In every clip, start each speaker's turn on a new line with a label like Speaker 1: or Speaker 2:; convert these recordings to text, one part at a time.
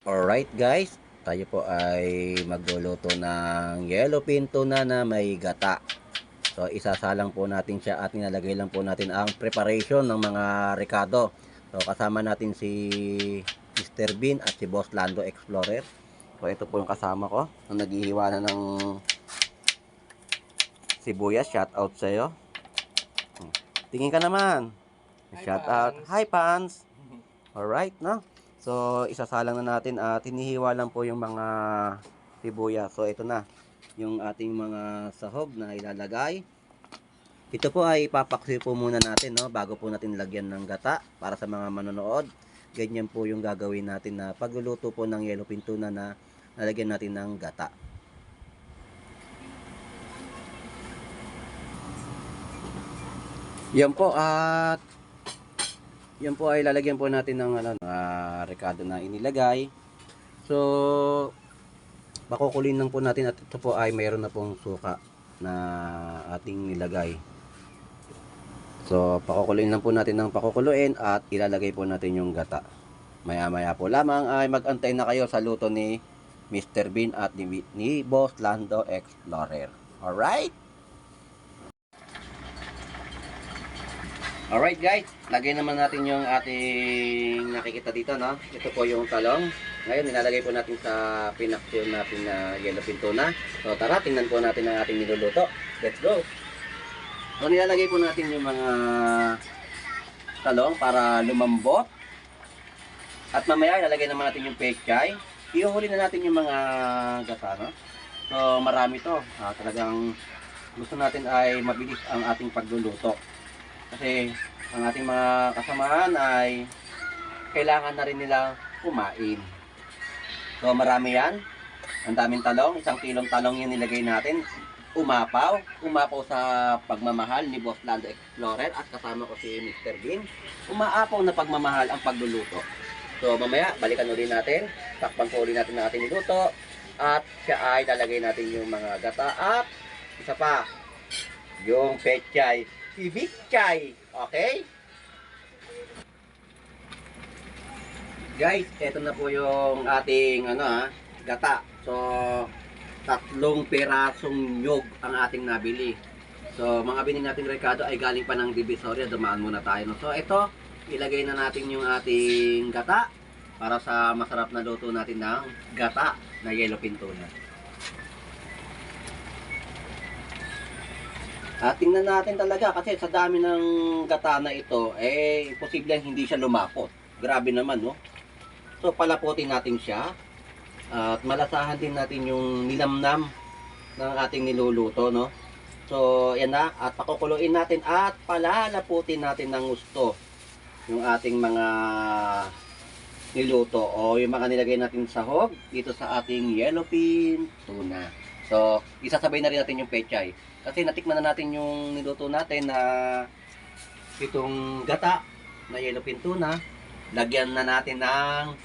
Speaker 1: Alright guys, tayo po ay magluluto ng yellowfin tuna na may gata. So isasalang po natin siya at nilalagay lang po natin ang preparation ng mga rekado. So kasama natin si Mr. Bean at si Boss Lando Explorer. So ito po yung kasama ko na naghihiwa na ng sibuyas. Shout out sa iyo. Tingin ka naman. Shout out. Hi Pans. Alright, no? So, isasalang na natin at hinihiwa lang po yung mga sibuyas. So, ito na yung ating mga sahog na ilalagay. Ito po ay ipapaksi po muna natin, no? Bago po natin lagyan ng gata para sa mga manonood. Ganyan po yung gagawin natin na pagluluto po ng yellowfin tuna na nalagyan natin ng gata. Yan po at yan po ay lalagyan po natin ng rekado na inilagay. So, pakukulin lang po natin at ito po ay mayroon na pong suka na ating nilagay. So, pakukulin lang po natin ng pakukuluin at ilalagay po natin yung gata. Maya-maya po lamang ay mag-antay na kayo sa luto ni Mr. Bean at ni Boss Lando Explorer. Alright? Alright guys, lagay naman natin yung ating nakikita dito, no? Ito po yung talong. Ngayon, nilalagay po natin sa pinaksyon natin na yellowfin tuna. So tara, tingnan po natin ang ating niluluto. Let's go! So nilalagay po natin yung mga talong para lumambot. At mamaya, ilalagay naman natin yung pechay. Iuhuli na natin yung mga gata, no? So marami to. Talagang gusto natin ay mabilis ang ating pagluluto. Kasi ang ating mga kasamahan ay kailangan na rin nilang kumain. So marami yan. Ang daming talong. 1 kilong talong yung nilagay natin. Umapaw. Umapaw sa pagmamahal ni Boss Lando Explorer at kasama ko si Mr. Bean. Umaapaw na pagmamahal ang pagluluto. So mamaya balikan ulit natin. Takpan po ulit natin ang ating niluto. At siya ay lalagay natin yung mga gata at isa pa yung pechay. Ibichay. Okay? Guys, ito na po yung ating gata. So, 3 pirasong nyog ang ating nabili. So, mga binili nating rekado ay galing pa ng Divisoria. Dumaan muna tayo. No? So, ito, ilagay na natin yung ating gata para sa masarap na luto natin ng gata na yellowfin tuna. Tingnan natin talaga kasi sa dami ng gata na ito, imposible hindi siya lumapot. Grabe naman, no? So, palapotin natin siya. At malasahan din natin yung nilamnam ng ating niluluto, no? So, yan na. At pakukuluin natin at palalaputin natin ng gusto yung ating mga niluto o yung mga nilagay natin sahog dito sa ating yellowfin tuna. So, isasabay na rin natin yung pechay. Kasi natikman na natin yung niluto natin na itong gata na yellowfin tuna. Lagyan na natin ng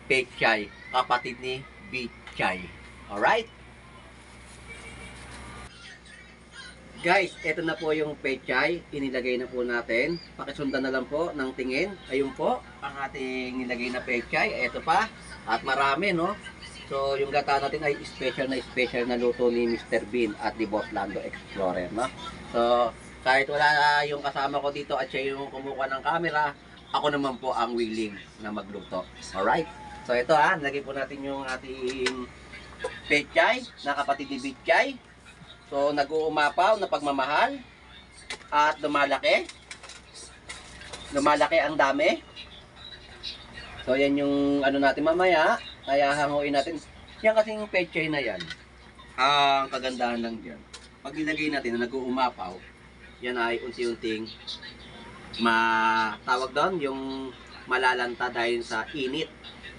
Speaker 1: pechay, kapatid ni Bichay. Alright? Guys, ito na po yung pechay. Inilagay na po natin. Pakisundan na lang po ng tingin. Ayun po, ang ating nilagay na pechay. Ito pa. At marami, no? So, yung gata natin ay special na luto ni Mr. Bean at ni Boss Lando Explorer, no? So, kahit wala yung kasama ko dito at siya yung kumukuha ng camera, ako naman po ang willing na magluto. Alright? So, ito nalagay po natin yung ating pechay na kapatid ni Bichay. So, nag-uumapaw na pagmamahal at lumalaki. Lumalaki ang dami. So, yan yung natin mamaya. Kaya hanguin natin. Yan kasing pechay na yan. Ang kagandahan lang dyan. Pag nilagay natin na nag-uumapaw, yan ay unti-unting matawag doon yung malalanta dahil sa init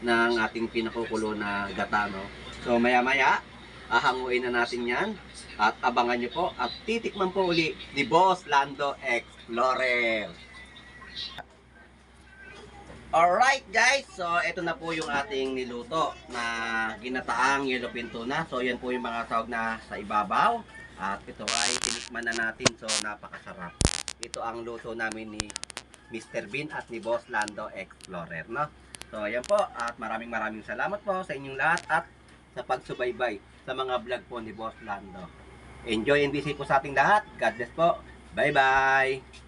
Speaker 1: ng ating pinakukulo na gata, no? So, maya-maya, hahanguin na natin yan. At abangan nyo po at titikman po uli ni Boss Lando Explorer. Alright guys, so ito na po yung ating niluto na ginataang yellowfin tuna. So yan po yung mga sahog na sa ibabaw. At ito ay tinikman na natin, so napakasarap. Ito ang luto namin ni Mr. Bean at ni Boss Lando Explorer, no? So, ayan po. At maraming salamat po sa inyong lahat at sa pagsubaybay sa mga vlog po ni Boss Lando. Enjoy and busy po sa ating lahat. God bless po. Bye-bye!